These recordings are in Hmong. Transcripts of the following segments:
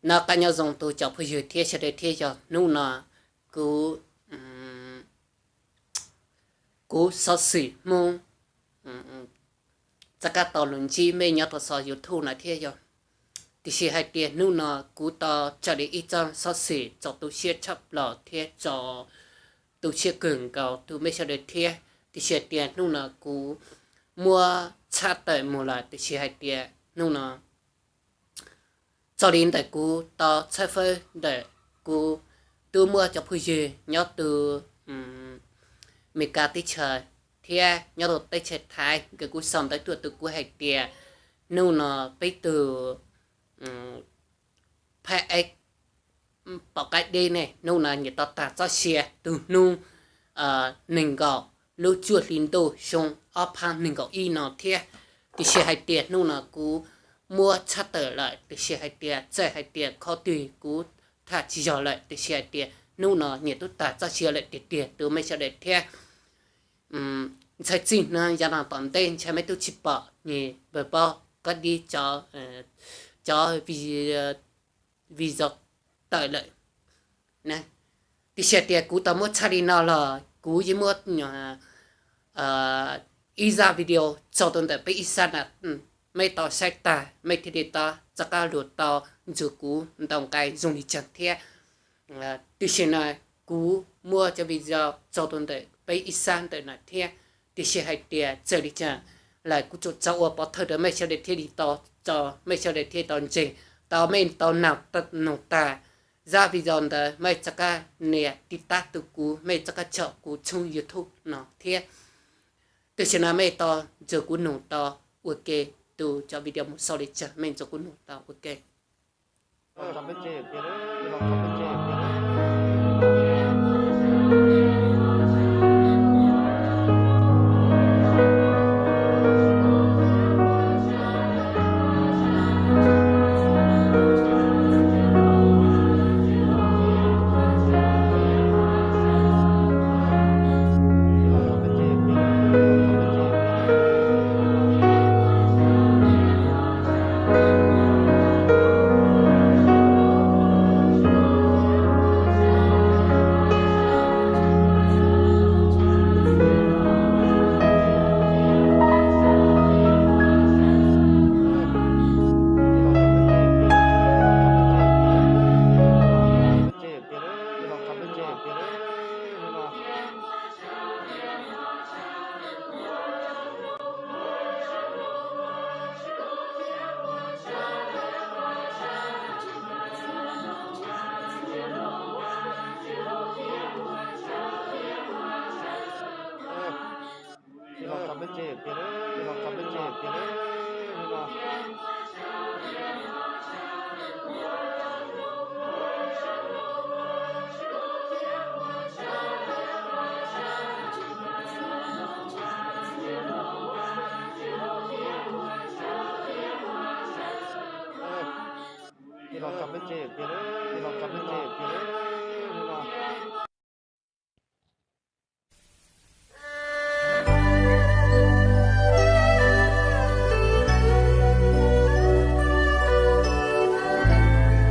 Noj qab nyob zoo tus cov phooj ywg thiab sawv daws thiab yog hnub no kuv, kuv xov xwm Hmoob rov qab tau los ntsib mej nyob rau saum YouTube no thiab yog. Tiam sis hais tias hnub no kuv tau tso li ib txoj xov xwm txaus tu siab tshaj plaws thiab txaus tu siab kawg nkaus rau mej sawv daws thiab. Tiam sis hais tias hnub no kuv muab tshaj tawm mus lawm, tiam sis hais tias hnub no txog li ntawm kuv tau txhawb fawb ntawm kuv twb muaj cov phooj ywg nyob rau Meskas teb chaws thiab nyob rau teb chaws Thaib, nkawd kuj sau ntawv tuaj rau kuv hais tias hnub no peb tus phab eb pom qaib deb ne hnub no nyias tau tag txoj sia tus hnub nees nkaum lub cuaj hli ntuj xyoo ob phav nees nkaum ib no thiab. Tiam sis hais tias hnub no kuv muab tshaj tawm lawm, tiam sis hais tias txawm hais tias qhov twg kuv tham tsis yog lawm, tiam sis hais tias hnub no nyias twb tag txoj sia lawm tiag tiag rau mej sawv daws thiab. Ntxhais txij no yav no tom ntej ntshai mej twb tsis pom nws npawg paub qab dib cov video tawm lawm. Tiam sis hais tias kuv tau muab tshaj li no los kuv yeej muab ib zaj video tso rau ntawm peb ib sab na, mej tau saib tag mej thiaj li tau rov qab los tau nrog kuv ntaus nqi zoo li cas thiab. Tiam sis no kuv muab cov video tso rau ntawm peb ib sab ntawm no thiab. Tiam sis hais tias txawm li cas los kuv tsuas tso ua pov thawj rau mej sawv daws thiaj li tau, tso mej sawv daws thiaj tau ntseeg, tau mej tau nug tag zaj video ntawd mej rov qab nias tiv tab rau kuv, mej rov qab caum kuv tshooj YouTube no thiab. Tam sim no mej tau nrog kuv nug tau ua ke, tus cov video mus xaus li cas mej nrog kuv nug tau ua ke.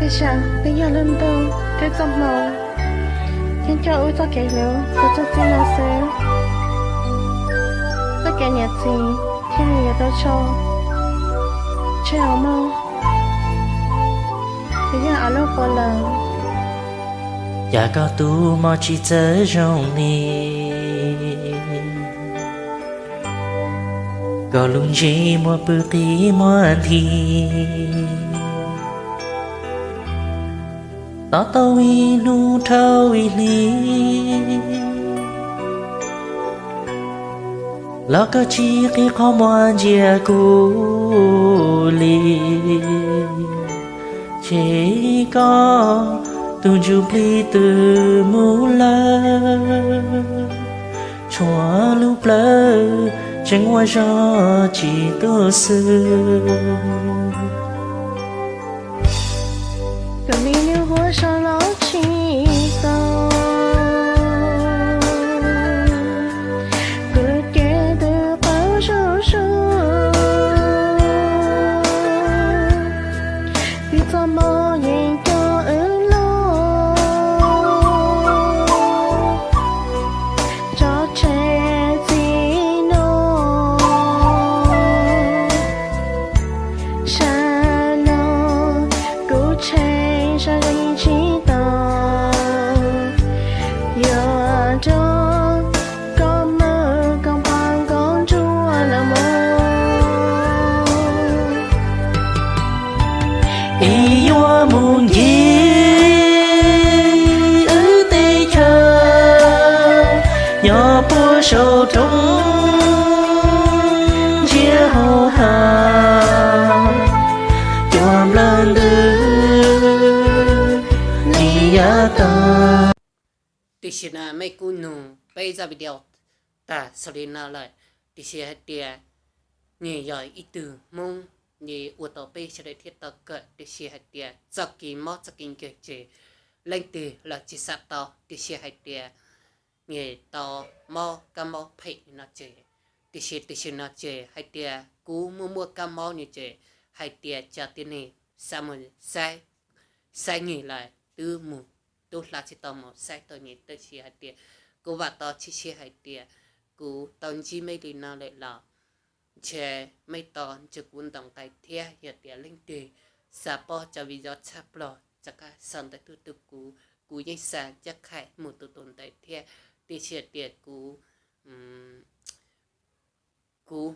Tej zaum twb yog lub ntuj thiab txoj hmoo, yeej coj wb txoj kev hlub mus txog txij no xwb. Txoj kev niam txiv thiaj li yuav tau tso tseg os mog. Twb yog av lub puav lees. Cas koj tus mob tsis txawj zoo li, koj lub ntsej muag pw qi muag nthi, tos tau ib hnub dhau ib hli, los koj tsis qhib qhov muag ntsia kuv li. Ces koj tus ntsuj plig twb mus lawm, tshuav lub plawv tseem ua zog tsis tu xwb. Tus me nyuam huab zoo los tsis tau, kuv lub cev twb qawv zuj zus, twb txoj hmoo yeej Tshee sab zeeg tsis tau, yuav rau koj mloog koj pab koj ntsuag los mus. Es yuav mus ncig wb teb chaws, nyob puag saum roob ntsiab hauv hav, cua nplawg ntws li yav tag. Tiam sis na mej kuj nug peb zaj video tag xaus li no lawm, tiam sis hais tias nws yog ib tug Hmoob, nws ua tau peb sawv daws thiaj tau kawm, tiam sis hais tias txoj kev mob txoj kev nkeeg ces leej twg los tsis xav tau, tiam sis hais tias nws tau mob kab mob phem no ces, tiam sis tam sim no ces hais tias kuv muaj muaj kab mob no ces hais tias cov tib neeg xav mus saib, saib nws lawm twb mus, tub hla tsis tau mus saib tau nws, tab sis hais tias kuv vam tau tshwj xeeb hais tias kuv tau ntsib mej li no lawm los ntshe mej tau ntsib kuv ntau nqe thiab. Yog tias leej twg xav paub cov video tshaj plaws rov qab sau ntawv tuaj rau kuv, kuv yeej xa ncaj qha mus tus tus ntawd thiab. Tiam sis tias kuv, kuv,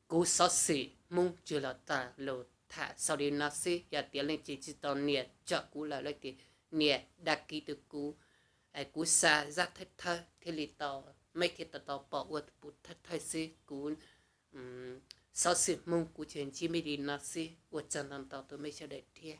kuv xov xwm Hmoob tsuas los tas lus tham xaus li no xwb. Yog tias leej twg tsis tau nias tsom kuv lawm leej twg nias dag kis rau kuv, kuv xa zaj thawj thawj thiaj li tau, mej thiaj tau tau pom ua tus pum thawj thawj xwb. Kuv xov xwm Hmoob kuv tsuas ntsib mej li no xwb, ua tsaug ntau ntau rau mej sawv daws thiab.